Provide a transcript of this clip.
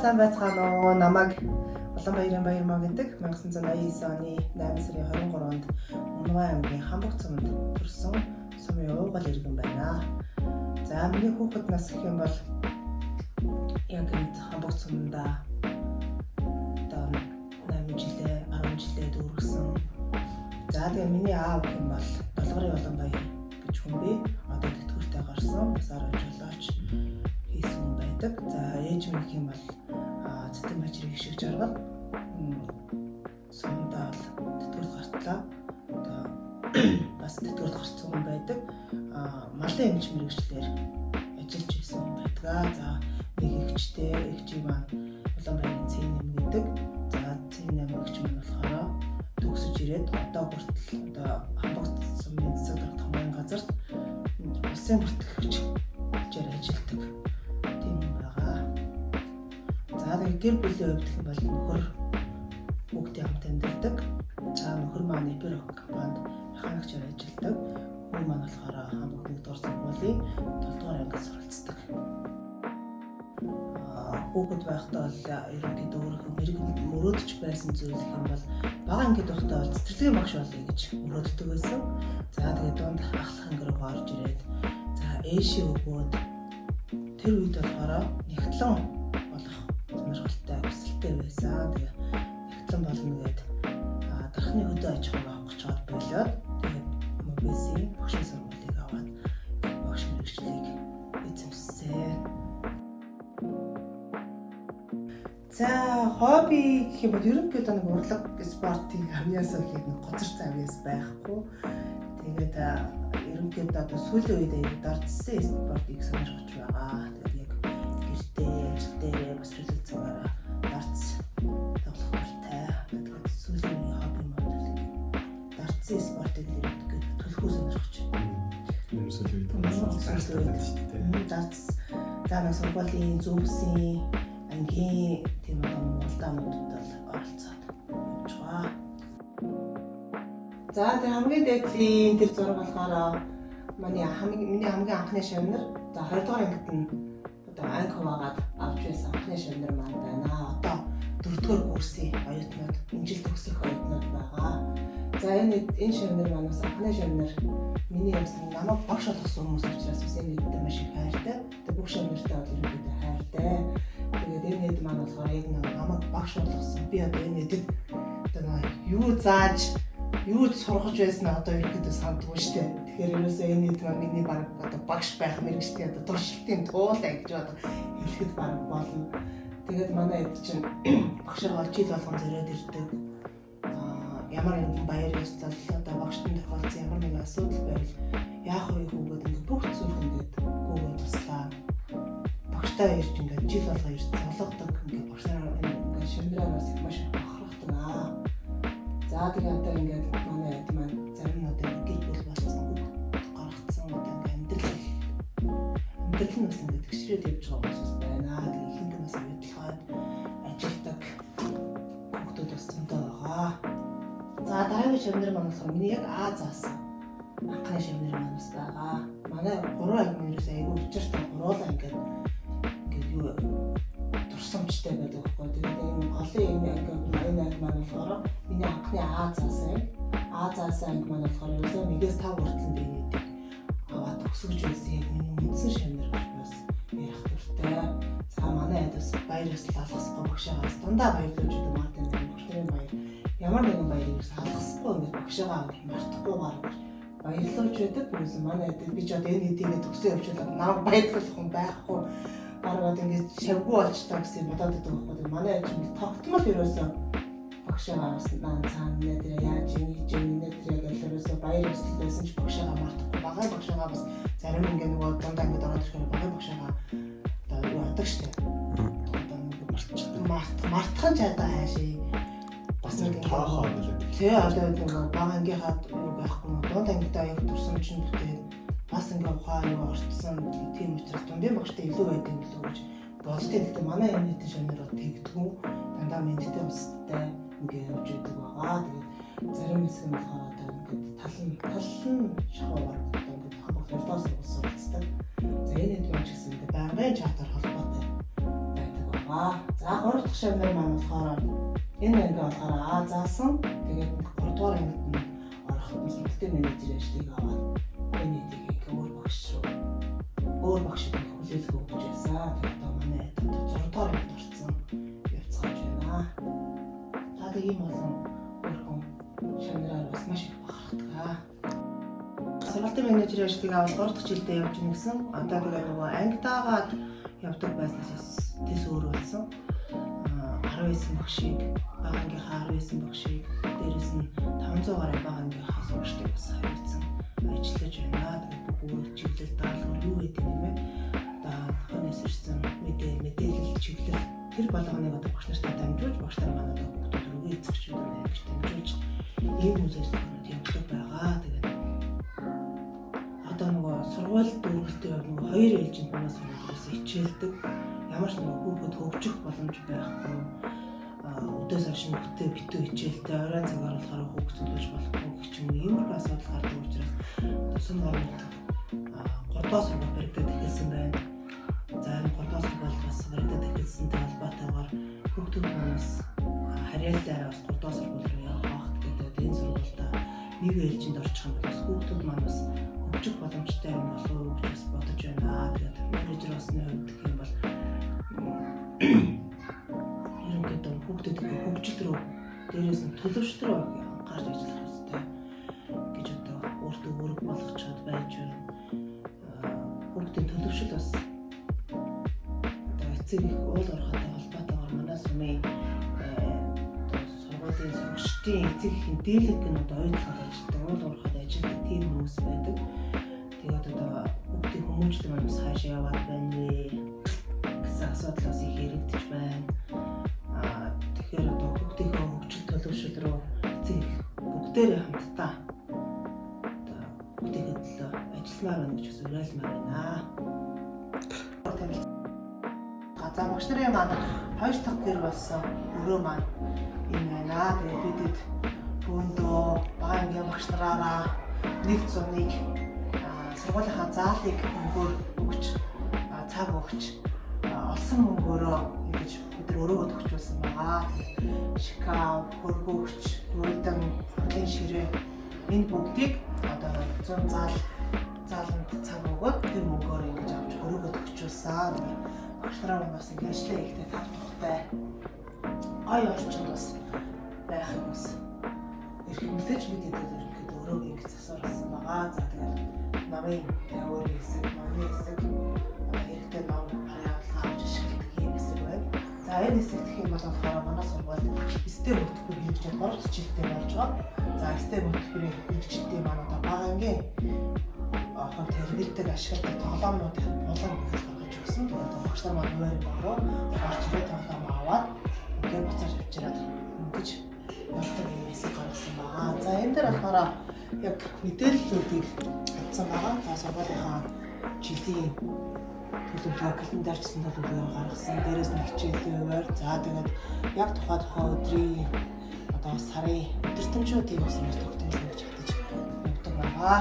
Сайн байцгаана уу? Намайг Улаанбаярын Баярмаа гэдэг 1989 оны 8 сарын 23-нд Өмнөгөө аймгийн Хамбогт суманд төрсэн сумын уугуул иргэн байна. За миний хүүхэд нас гэх юм бол яг энд Хамбогт сумдаа одоо 8 жилээ, 10 жилээ дүүргэсэн. За тэгээ миний аав гэх юм бол Долгорын Улаанбаяр гэж хүн би. Одоо тэтгэвртэй гарсан. Бас арга жолооч хийсэн хүн байдаг. За ээж минь гэх юм бол Цэцэн мажрын хишиг жаргал сумдаа бол тэтгэврт гартлаа. Одоо бас тэтгэврт гарсан хүн байдаг. Малын эмч мэргэжлээр ажиллаж байсан хүн байдаг. За нэг эгчтэй, эгчийг маань Улаанбаярын Цэн нэм гэдэг. За Цэн нэм эгч маань болохоор төгсөж ирээд одоо хүртэл одоо Хамбогт сумын засаг дарга томьёон газарт улсын бүртгэгч гэжээр ажилладаг. Тийм байгаа. За тэгээ гэр бүлийн хувьд гэх юм бол нөхөр хүүхдийн хамт амьдардаг. За нөхөр маань Эпирок компанид механикчаар ажилладаг. Хүү маань болохоор Хамбогт 1-р сургуулийн 7-р ангид суралцдаг. Хүүхэд байхдаа бол ерөнхийдөө өөрийнхөө мөрөөдөж байсан зүйл гэх юм бол бага ангид байхдаа бол цэцэрлэгийн багш болъё гэж мөрөөддөг байсан. За тэгээ дунд ахлах анги руу орж ирээд за ээшээ өгөөд тэр үед болохоор нягтлан болох сонирхолтой хүсэлтэй байсан. Тэгээ нягтлан болно гээд дархны хөдөө аж ахуйг авах гэж болоод тэгээд мобисын багшийн сургуулийг аваад багш мэргэжлийг эзэмшсэн. За хобби гэх юм бол ерөнхийдөө нэг урлаг спортын авьяас бол яг нэг гоцорсон авьяас байхгүй. Тэгээд ерөнхийдөө одоо сүүлийн үед аяг дартсан спортыг сонирхож байгаа. Тэгээд яг гэртээ, ажил дээрээ бас чөлөө цагаараа дартс тоглох дуртай. Тэгээд сүүлийн үеийн хобби маань бол дартсан спортыг ерөнхийдөө төлхөө сонирхож байна. Юм сүүлийн үед шүү дээ. Дартс за нэг сургуулийн зүмсийн ангийн тийм одоо муулдаануудад бол оролцоод явж байгаа. За тэр хамгийн дээдлийн тэр зураг болохоор миний хамгийн анхны шавнар. За 20 дугаар ангид нь одоо анги хуваагаад авч байсан анхны шавнар маань байна. Одоо 4 дугаар курсын оюутнууд, энэ жил төгсөх оюутнууд байгаа. За энэ шавнар маань бас анхны шавнар. Миний юмсан намайг багш болгосон хүмүүс учраас бас энэ эдтэй маш их хайртай. Тэгээ бүх шавнартай бол ерөнхийдөө хайртай. Тэгээд энэ эд маань болохоор яг намайг багш болгосон. Би одоо энэ эдэд одоо юу зааж, юу сургаж байсан одоо ерөнхийдөө сандгүй шүү дээ. Тэгэхээр ерөөсөө энэ эд маань миний баг одоо багш байх мэргэжлийн одоо туршилтын туулай гэж одоо хэлэхэд баг болно. Тэгээд манай эд чинь багшаагаа жил болгон зориод ирдэг. Ямар нэгэн баяр ёслол одоо багштан тохиолдсон ямар нэгэн асуудал байвал яах вэ хүүгээд ингээд бүх зүйл ингээд гүгээ туслаа. Багштай ирж ингээд жил болго ирж золгодог ингээд багш нараа ингээд шавнараа бас их маш их бахархдаг аа. За тэгээ одоо ингээд манай эд маань зарим нь одоо гэр бүл болсон, хүүхэд гаргацсан одоо ингээд амьдрал нь бас ингээд тэгшрээд явж байгаа хүмүүс байна. Тэгээ ихэнх нь бас оюутлогод ажилладаг хүүхдүүд бас зөндөө байгаа. За дараагийн шавнар маань болохоор миний яг А заасан анхны шавнар маань бас байгаа. Манай 3 анги нэрээс айгүй учиртай гуруулаа ингээд юу турсамжтай байдаг байхгүй. Тэгээд энэ голын энэ анги энэ анги маань болохоор миний анхны А заасан анги. А заасан анги маань болохоор ерөөсөө 1-ээс 5 хүртэл би нэгдэг аваад төгсөж байсан яг миний үндсэн шавнар гэж бас ярих дуртай. За манай эд бас баяр ёслол алгасахгүй багшаагаас дандаа баярлуулж өгдөг. Мартин багш нарын баяр ямар нэгэн баярыг ерөөсөө алгасахгүй ингээд багшаагаа мартахгүйгээр баярлуулж байдаг. Ерөөсөө манай эд би ч одоо энэ хэдийгээ төгсөө явуулаад намайг баярлуулах хүн байхгүй. Бараг ингээд шавгүй болчлоо гэсэн бодоод байдаг байхгүй. Манай ээж минь тогтмол ерөөсөө багшаагаа бас наа цаана нэ тэр яаж ингэж нэ тэр гэж ерөөсөө баяр ёслол байсан ч багшаагаа мартахгүй. Багаан багшаагаа бас зарим ингээд нөгөө дундаа ингээд ороод ирэхээр багаан багшаагаа одоо юу адаг штэ. Одоо нэг мартах нь чадаа хайшээ. Бас нэг тоохоо билээ. Тэ одоо нөгөө бага ангийнхаа юу байхгүй дунд ангидаа яг турсамж нь бүтээд бас ингээ ухаан юу орцсон тийм учраас дундын багштай илүү байдаг юм билүү гэж боддیں۔ Гэхдээ манай энэ нийтийн шавнар бол тэгдэггүй. Дандаа мэдтэй устай ингээ явж идэг байгаа. Тэгээд зарим хэсэг нь болохоор одоо ингээд тал нь шахуу баг одоо ингээд Хамбогт 2 дугаар сургууль суралцдаг. За энэ хэд маань ч гэсэн ингээ байнгын чатаар холбоотой байдаг байгаа. За шавнар маань болохоор энэ анги болохоор А заасан. Тэгээд 3 дугаар ангид нь ороход нь сургалтын менежер ажлыг аваад энэ эдийг ингээ өөр багш руу өөр багш их хүлээлгэ өгч байсан. Тэгээд одоо манай 6 дугаар ангид орсон явцгааж байна. За тэгээд ийм олон өөрхөн шавнараар бас маш их бахархдаг. Сургалтын менежерийн ажлыг аваад 3 дахь жилдээ явж гин гэсэн. Одоо тэгээд нөгөө ангидаагаад явдаг байснаас бас тэс өөр болсон. 19 багшийг, бага ангийнхаа 19 багшийг, дээрэс нь 500 гаруй бага ангийнхаа сурагчдыг бас хариуцсан ажиллаж байна. Тэгээд бүх үүрэг чиглэл даалгавар юу гэдэг юм бэ? Одоо хоньос ирсэн мэдээлэл чиглэл тэр болгоныг одоо багш нартай дамжуулж, багш нар маань одоо хүүхдүүд рүүгээ эцэгчүүд рүү ингэж дамжуулж ийм үйл ажиллагаанууд явдаг байгаа. Тэгээд одоо нөгөө сургууль дүүргэлтийн хувьд нөгөө хоёр ээлжинд манай сургуулиас хичээлдэг. Ямар ч нөгөө хүүхэд хөгжих боломж байхгүй. Өдөөс хойш нь бүтээ битүү хичээлтэй, оройн цагаар болохоор хүүхд зөвлөж болохгүй гэх юм уу. Иймэрхүү асуудал гардаг учраас одоо сум орон нутаг 3 дугаар сургууль баригдаад эхэлсэн байна. За энэ 3 дугаар сургууль бас баригдаад эхэлсэнтэй холбоотойгоор хүүхдүүд маань бас харьяаллаараа бас 3 дугаар сургууль руу явах байх. Тэгээд энэ сургуультай нэг ээлжинд орчих юм бол бас хүүхдүүд маань бас хөгжих боломжтой юм болов уу гэж бас бодож байна. Тэгээд менежер болсны хувьд гэх юм бол ерөнхийдөө хүүхдүүдийн хөгжил рүү, дээрээс нь төлөвшөл рүү анхаарч ажиллах ёстой гэж одоо өөртөө үүрэг болгочоод байж байна. Хүүхдийн төлөвшөл бас одоо эцэг их уул уурхайтай холбоотойгоор манай сумын одоо сургуулийн сурагчдын эцэг эхийн дийлэнх нь одоо оюутлахад ажилладаг, уул уурхайд ажилладаг тийм хүмүүс байдаг. Тэгээд одоо хүүхдийн хүмүүжил маань бас хаашаа яваад байна вэ гэсэн асуудал бас их яригдж байна. Тэгэхээр одоо хүүхдийнхээ хөгжил төлөвшөл рүү эцэг их бүгдээрээ хамтдаа одоо хүүхдийнхээ төлөө ажилламаар байна гэж бас уриалмаар байна. За багш нарын маань 2 дахь гэр болсон өрөө маань энэ байна. Тэгээд бидэд бөөндөө бага ангийн багш нараараа нэг зуныг сургуулийнхаа заалыг мөнгөөр өгч, цаг өгч, олсон мөнгөөрөө ингэж бид нар өрөөгөө төгчүүлсэн байгаа. Шкаф, хөргөгч, гуйдан, хурлын ширээ энэ бүгдийг одоо 100 зааланд цаг өгөөд тэр мөнгөөр ингэж авч өрөөгөө төгчүүлсэн. Багш нараа бас ингэ ажлаа хийхдээ тав тухтай гоё орчинд бас байхыг бас эрхэмлэж бид хэдэд ерөнхийдөө өрөөг ингэж засварласан байгаа. За тэгээд намын өөрийн хэсэг, номын хэсэг, хэрэгтэй ном харьяа авч ашигладаг ийм хэсэг байна. За энэ хэсэг гэх юм бол болохоор манай сургуульд STEM хөтөлбөр хэрэгжээд 3 дахь жилдээ болж байгаа. За STEM хөтөлбөрийн хэрэгжилтийн маань одоо бага ангийн хувьд хэрэгэлдэг, ашигладаг тоглоомнуудын булан гэж гаргаж өгсөн. Тэгээд багш нар маань хуваарь дагуу орж ирээд тоглоом аваад ингээд буцааж авчираад ингэж явдаг юм хэсэг гаргасан байгаа. За энэ дээр болохоор яг мэдээллүүдийг авсан байгаа. За сургуулийнхаа жилийн төлөвлөгөө, календарчсан төлөвлөгөөр гаргасан. Дээрээс нь хичээлийн хуваар. За тэгээд яг тухай өдрийн одоо сарын өдөртөмжүүдийг бас ингэж тогтмол ингэж хатаж явдаг байгаа.